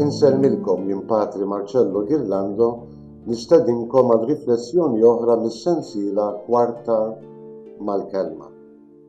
Insellmilkom jien Patri Marcello Ghirlando nistedinkom għal riflessjoni oħra mis-sensiela Kwarta mal-Kelma.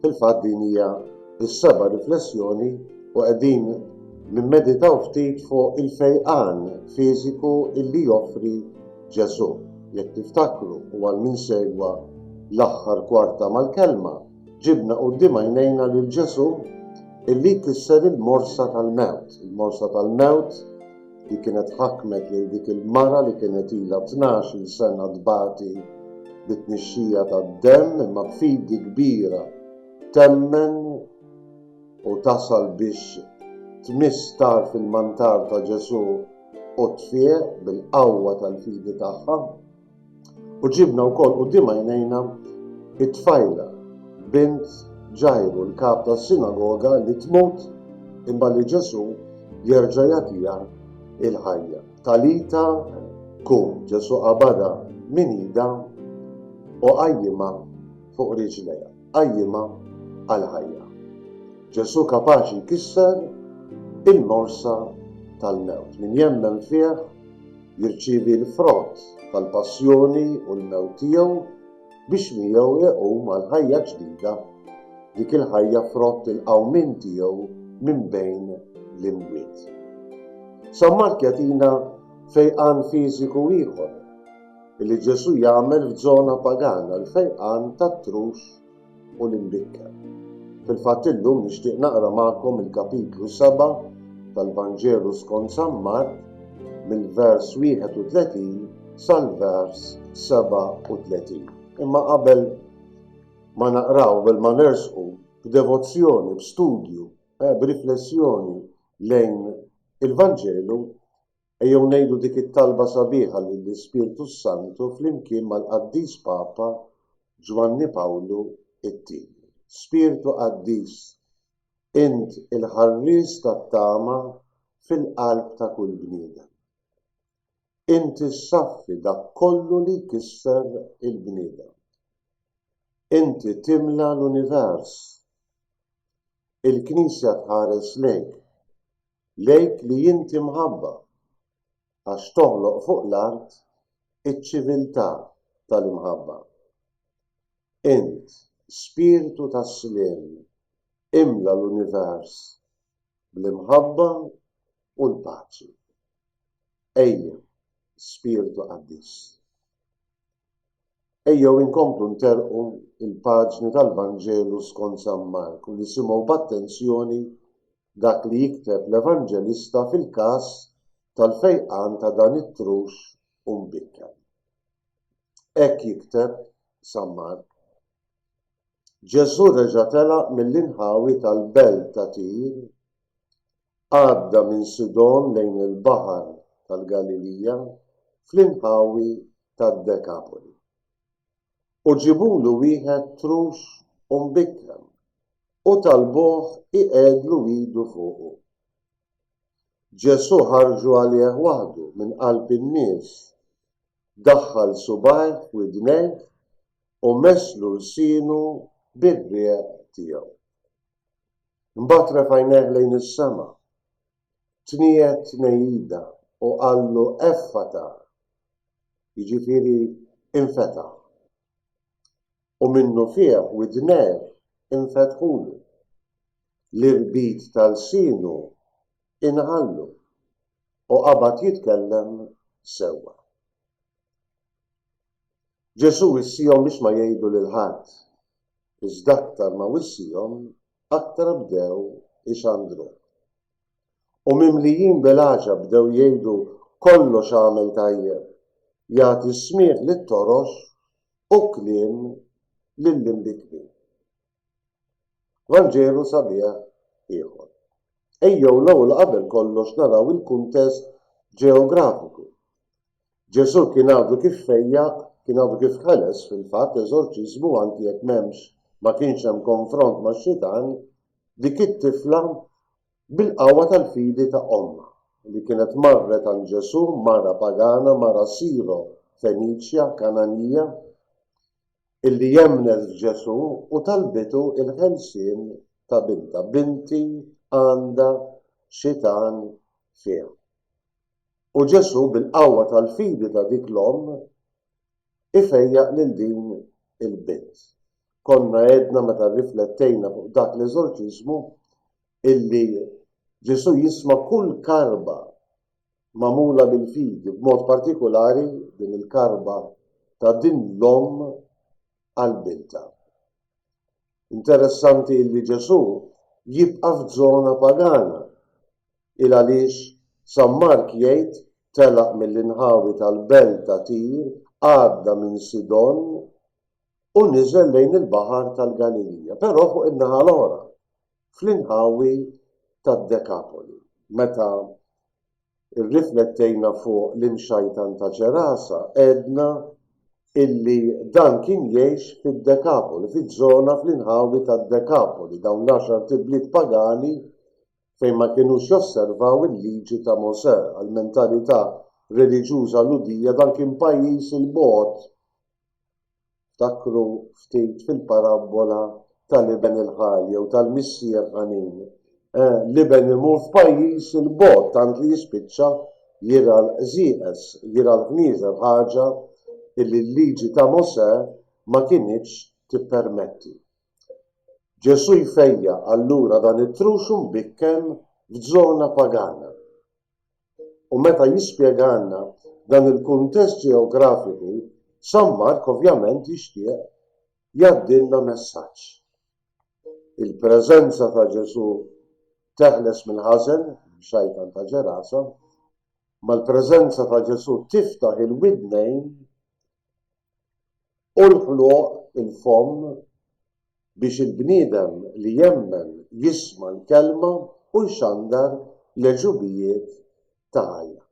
Fil-fatt din hija s-seba' riflessjoni u qegħdin nimmeditaw ftit fuq il-fejqan fiżiku illi joffri Ġesù. Jekk tiftakru u għal min segwa l-aħħar Kwarta mal-Kelma, Ġibna quddiem għajnejna lil Ġesù illi jkisser il-morsa tal-mewt, il-morsa tal-mewt li kienet ħakmet lil dik il-mara li kienet ilha 12-il sena tbati bit-tnixxija tad-demm imma b'fidi kbira temmen u tasal biex tmiss tarf il-mantar ta' Ġesù u tfieq bil-qawwa tal-fidi tagħha. U ġibna wkoll quddiem għajnejna it-tfajla, bint Ġajru, l-kap tas-sinagoga li tmut imma li Ġesù jerġa' jagħtiha l-ħajja. Talita kum, Ġesù qabadha minn idha u qajjimha fuq riġlejha, qajjimha għall-ħajja. Ġesù kapaċi jkisser il-morsa tal-mewt. Min jemmen fih Jirċievi l-frott tal-passjoni u l-mewt tiegħu biex miegħu iqum għal ħajja ġdida, dik il-ħajja frott il-qawmien tiegħu minn bejn l-imwiet. San Mark jagħtina fejqan fiżiku ieħor li Ġesù jagħmel f'żona pagana, l-fejqan tat-trux u l-imbikker. Fil-fatt illum nixtieq naqra magħkom il-kapitlu 7 tal-Vanġelu skont San Mark mill-vers 31 sal-vers 37. Imma qabel ma naqraw, qabel ma nersqu b'devozzjoni, b'studju, eh, b'riflessjoni lejn il-Vanġelu, Ejjew ngħidu dik it-talba sabiħa lill-Ispirtu s-Santu flimkien mal-Qaddis Papa Ġwanni Pawlu t-Tieni. Spirtu Qaddis, int il-ħarries tat-tama fil-qalb ta' kull bniedem. Inti ssaffi dak kollu li jkisser il-bniedem. Inti timla l-univers. Il-Knisja tħares lejk Lejk li inti mħabba, għax toħloq fuq l-art iċ-ċiviltà tal-imħabba. Int, Spirtu tas-sliem, imla l-univers bl-imħabba u l-paċi. Ejja, Spirtu Qaddis. Ejjew inkomplu nterrqu l-paġni tal-Vanġelu skont San Mark u nisimgħu b'attenzjoni dak li jikteb l-Evanġelista fil-każ tal-fejqan ta' dan it-trux u mbikkem. Hekk jikteb San Mark, Ġesù reġa' telaq mill-inħawi tal-belt ta' Tir, Għadda minn Sidon lejn il-Baħar tal-Galilija fl-inħawi tad-Dekapoli. U ġibulu wieħed trux u mbikkem, u talbuh iqiegħdlu idu fuqu. Ġesù ħarġu għalih waħdu minn qalb in-nies, daħħal subgħajh f'widnejh u messlu lsienu bir-riq tiegħu. Imbagħad refa' għajnejh lejn is-sema, tniegħed tnehida u qallu Effata, jiġifieri infetaħ. U minnufih widnejh infetħulu, l-irbit ta' lsienu inħallu u qabad jitkellem sewwa. Ġesù wissihom biex ma jgħidu lil ħadd, iżda aktar ma wissihom, aktar bdew ixandruh. U mimlijin bil-għaġeb bdew jgħidu, Kollox għamel tajjeb, jagħti s-smigħ lit-torox u kliem lill-imbikkmin. Vanġelu sabiħ ieħor. Ejjew l-ewwel qabel kollox naraw il-kuntest ġeografiku. Ġesù kien għadu kif fejjaq, kien għadu kif ħeles fil-fatt eżorċiżmu anki jekk m'hemmx ma kienx hemm konfront max-xitan, dik it-tifla bil-qawwa tal-fidi ta' ommha, li kienet marret għand Ġesù, mara pagana, mara Siro-Feniċja, Kananija, illi emmnet f'Ġesù u talbitu l-ħelsien ta' bintha, Binti għandha xitan fiha. U Ġesù bil-qawwa tal-fidi ta' dik l-omm ifejjaq lil din il-bint. Konna għedna meta rriflettejna fuq dak l-eżorċiżmu illi Ġesù jisma' kull karba magħmula bil-fidi, b'mod partikulari din il-karba ta' din l-omm għal bintha. Interessanti illi Ġesù jibqa' f'żona pagana, il għaliex San Mark jgħid telaq mill-inħawi tal-belt ta' Tir, għadda minn Sidon u niżel lejn il-Baħar tal-Galilija, però fuq in-naħa l-oħra, fl-inħawi tad-Dekapoli. Meta rriflettejna fuq l-imxajtan ta' Ġerasa, għedna illi dan kien jgħix fid-Dekapoli, fiż-żona fl-inħawi tad-Dekapoli, dawn l-għaxart ibliet pagani fejn ma kinux josservaw il-liġi ta' Mosè. Għall-mentalità reliġjuża Lhudija dan kien pajjiż 'il bogħod. Ftakru ftit fil-parabbola tal-iben il-ħali jew tal-missier ħanin. L-iben imur f'pajjiż 'il bogħod tant li jispiċċa jirgħa l-qżieqeż, jirgħa l-ħnieżer, ħaġa li l-liġi ta' Mosè ma kinitx tippermetti. Ġesù jfejjaq allura dan it-trux u mbikkem f'żona pagana. U meta jispjegalna dan il-kuntest ġeografiku, San Mark ovvjament jixtieq jgħaddilna messaġġ. Il-preżenza ta' Ġesù teħles mill-ħażen, xajtan ta' Ġerasa, ma l-preżenza ta' Ġesù tiftaħ il-widnejn u l-ħluq, il-fomm, biex il-bniedem li jemmen jisma' l-Kelma u jxandar l-għeġubijiet ta' Alla.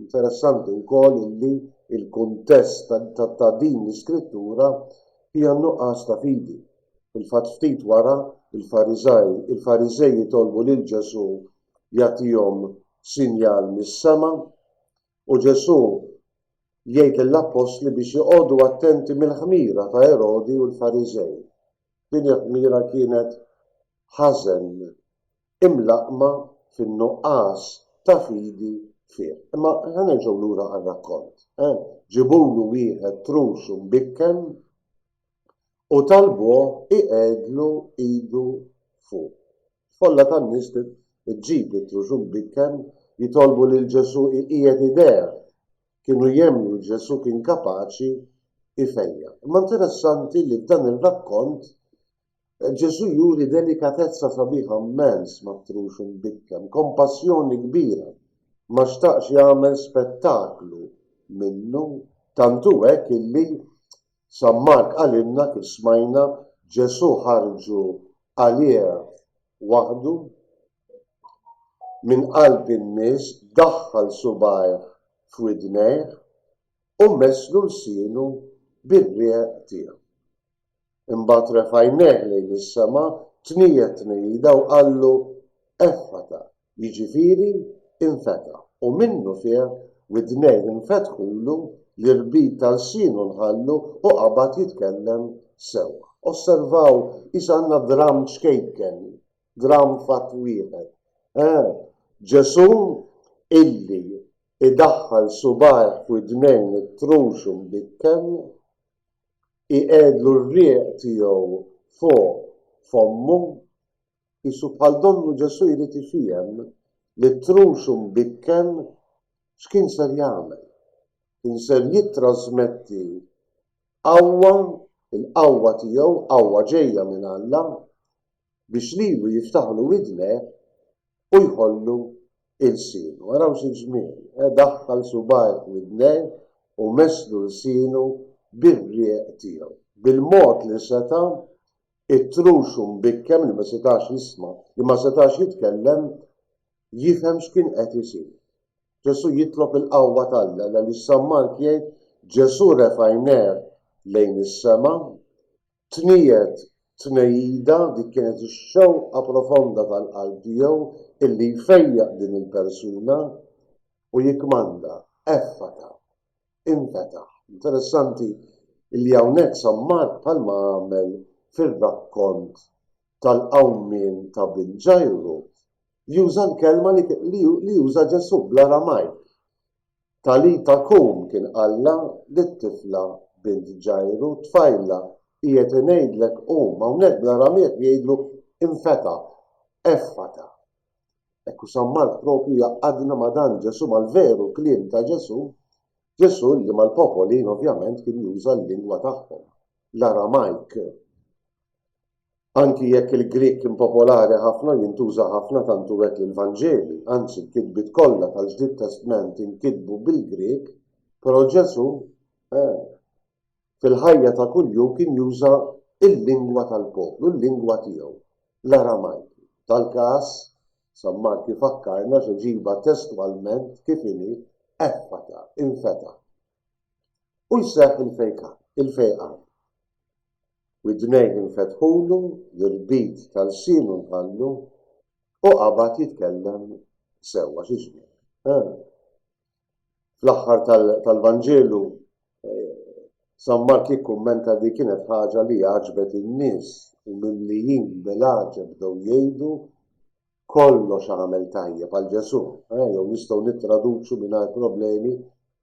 Interessanti wkoll illi l-kuntest ta' din l-iskrittura hija n-nuqqas ta' fidi. Fil-fatt ftit wara l-Fariżaj, il-Fariżej jitolbu lil Ġesù jagħtihom sinjal mis-sema u Ġesù jgħid lill-appostli biex joqogħdu attenti mill-ħmira ta' Erodi u l-Fariżej. Din il-ħmira kienet ħażen imlaqqma fin-nuqqas ta' fidi fih. Imma ħa nerġgħu lura għar-rakkont. Eh? Ġibulu wieħed trux u mbikkem u talbuh iqegħedlu idu fuq. Folla tan-nies iġġib it-trux u mbikkem jitolbu lil Ġesù iqiegħed idejh. Kienu jemmnu li Ġesù kien kapaċi jfejjaq. Imma interessanti li f'dan ir-rakkont Ġesù juri delikatezza sabiħa mmens mat-trux u mbikkem, kompassjoni kbira. Ma xtaqx jagħmel spettaklu minnu, tant hu hekk illi San Mark qalilna kif smajna Ġesù ħarġu għalih waħdu minn qalb in-nies, daħħal subgħajh f'widnejh u messlu lsienu bir-riegħ tiegħu. Imbagħad refa' għajnejh lejn is-sema, tniegħed tnehida u qallu, Effata, jiġifieri infetaħ, u minnufih widnejh infetħulu, l-irbit ta' lsienu nħallu u qabad jitkellem sewwa. Osservaw, qisha għandna dramm ċkejken, dramm fatt wieħed. Eh, Ġesù illi idaħħal subgħajh f'widnejn it-trux u mbikkem, iqiegħdlu r-riq tiegħu fuq fommu, Qisu bħal donnu Ġesù jrid ifiehem li t-trux u mbikkem x'kien ser jagħmel. Kien ser jittrażmetti qawwa, il-qawwa tiegħu, qawwa ġejja minn Alla, biex lilu jiftaħlu widnejh u jħollu ilsienu. Araw xi ġmiel, eh, daħħal subgħajh f'widnejh u messlu lsienu bir-riq tiegħu. Bil-mod li seta' It-trux u mbikkem li ma setax jisma', li ma setax jitkellem, jifhem x'kien qed isir. Ġesù jitlob il-qawwa t'Alla għaliex San Mark jgħid Ġesù refa' għajnejh lejn is-sema, tniegħed tnehida, dik kienet ix-xewqa profonda tal-qalb tiegħu illi jfejjaq din il-persuna u jikkmanda, Effata, infetaħ. Interessanti li hawnhekk San Mark bħalma għamel fir-rakkont tal-qawmien ta' bin Ġajru, juża l-kelma li, li juża Ġesù bl-Aramajk. Talita kum kien qallha lit-tifla bint Ġajru, Tfajla, qiegħed ingħidlek qum. Hawnhekk bl-Aramejk jgħidlu infetaħ, effata. Hekk hu San Mark proprju jgħaqqadna ma' dan Ġesù, mal-veru kliem ta' Ġesù, Ġesù li mal-popolin ovvjament kien juża l-lingwa tagħhom, l-Aramajk. Anki jekk il-Grieg kien popolari ħafna u jintuża ħafna tant hu hekk li l-Vanġeli, anzi l-kitbiet kollha tal-Ġdid Testment inkitbu bil-Grieg, però Ġesù, eh, fil-ħajja ta' kuljum kien juża l-lingwa tal-poplu, il-lingwa tiegħu, l-Aramajk. F'dal-każ, San Mark ifakkarna x'iġibha testwalment kif inhi, Effata, infetaħ. U jseħħ il-fejqan, il-fejqan. Widnejh infetħulu, l-irbit ta' lsienu nħallu, u qabad jitkellem sewwa xi ġmiel. Eh. Fl-aħħar tal-Vanġelu San Mark jikkummenta li kienet ħaġa li għaġbet in-nies u mimlijin bil-għaġeb bdew jgħidu kollox għamel tajjeb għal Ġesù, eh, jew nistgħu nittraduċu mingħajr problemi,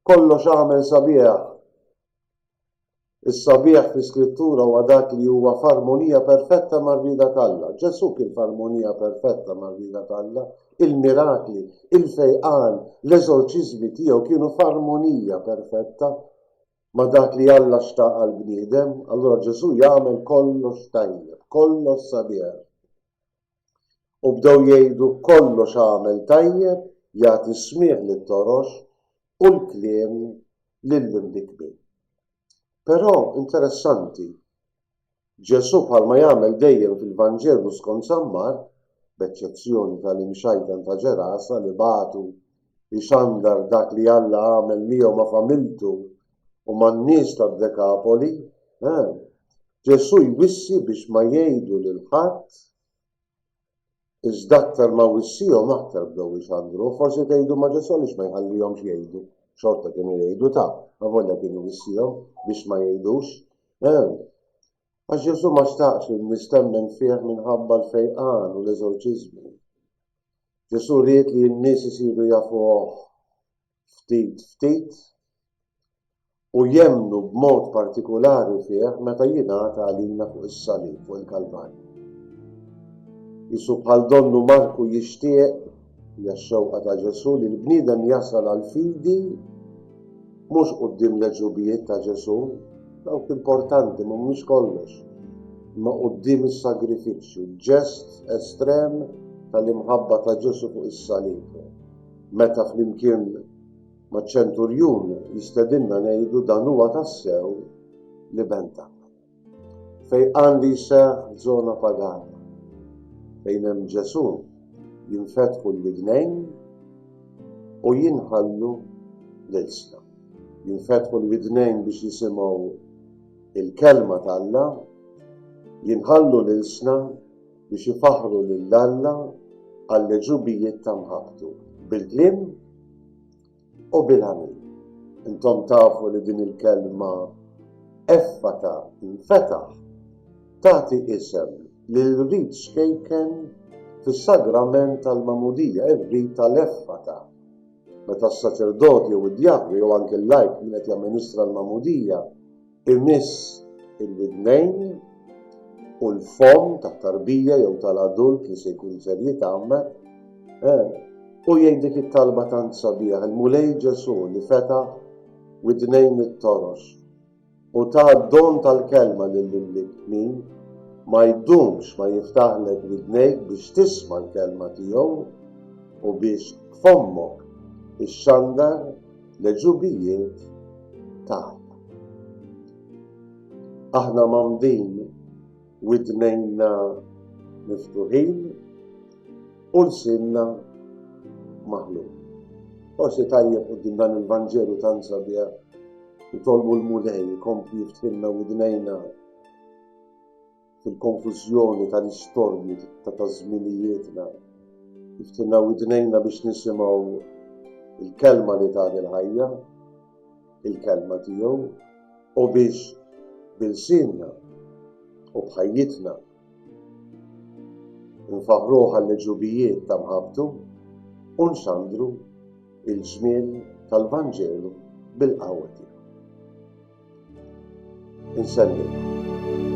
kollox għamel sabiħ. Is-sabiħ fl-Iskrittura huwa dak li huwa f'armonija perfetta mar-rieda t'Alla. Ġesù kien f'armonija perfetta mar-rieda t'Alla. Il-mirakli, il-fejqan, l-eżorċiżmi tiegħu kienu f'armonija perfetta ma' dak li Alla xtaq għall-bniedem. Allura Ġesù jagħmel kollox tajjeb, kollox sabiħ. U bdew jgħidu kollox għamel tajjeb, jagħti s-smigħ lit-torox u l-kliem lill-imbikkmin. Però interessanti, Ġesù bħalma jagħmel dejjem fil-Vanġelu skont San Mark, b'eċċezzjoni tal-imxajtan ta' Ġerasa li bagħtu jxandar dak li Alla għamel miegħu ma' familtu u man-nies tad-Dekapoli, eh, Ġesù jwissi biex ma jgħidu lil ħadd Iżda aktar ma wissihom aktar bdew ixandru. Forsi tgħidu ma Ġesù għaliex ma jħallihomx jgħidu? Xorta kienu jgħidu ta, avolja kien iwissihom biex ma jgħidux. Eh, għax Ġesù ma xtaqx li n-nies temmen fih minħabba l-fejqan u l-eżorċiżmi. Ġesù ried li n-nies isiru jafuh ftit ftit u jemmnu b'mod partikulari fih meta jingħata għalina fuq is-salib, fuq il-Kalvarju. Qisu bħal donnu Marku jixtieq, hija x-xewqa ta' Ġesù, li l-bniedem jasal għall-fidi mhux quddiem l-għeġubijiet ta' Ġesù, dawk importanti ma mhumiex kollox, imma quddiem is-sagrifiċċju, ġest estrem tal-imħabba ta' Ġesù fuq is-salib. Meta flimkien maċ-ċenturjun jistedinna ngħidu dan huwa tassew l-Iben t'Alla. Fejqan li jseħħ f'żona pagana, fejn hemm Ġesù jinfetħu l-widnejn u jinħallu l-ilsna. Jinfetħu l-widnejn biex jisimgħu il-kelma t'Alla, jinħallu l-ilsna biex ifaħħru lil Alla għall-għeġubijiet ta' mħabbtu, bil-kliem u bil-għemil. Intom tafu li din il-kelma effata, infetaħ, tagħti isem lil rit ċkejken fis-sagrament tal-magħmudija, ir-rit tal-effata. Meta s-saċerdot jew id-djaknu jew anke l-lajk min qed jamministra l-magħmudija imiss il-widnejn u l-fomm tat-tarbija jew tal-adult li se jkun ser jitgħammed, eh, u jgħid dik it-talba tant sabiħ, il-Mulej Ġesù li fetaħ widnejn it-torox u ta d-don tal-kelma lill-imlikkmin, ma jdumx ma jiftaħlek widnejk biex tisma' l-kelma tiegħu u biex b'fommok ixxandar l-għeġubijiet ta' Alla. Aħna mgħammdin widnejna miftuħin u lsienna maħlul. Forsi tajjeb quddiem dan il-Vanġelu tant sabiħ nitolbu l-Mulej ikompli jiftħilna widnejna fil-konfużjoni tal-istorbju ta' ta' żminijietna. Jiftilna widnejna biex nisimgħu il-kelma li tagħti l-ħajja, il-kelma tiegħu, u biex bilsienna u b'ħajjitna nfaħruh għall-għeġubijiet ta' mħabbtu u nxandru il-ġmiel ta'. tal-Vanġelu bil-qawwa tiegħu. Insellmilkom.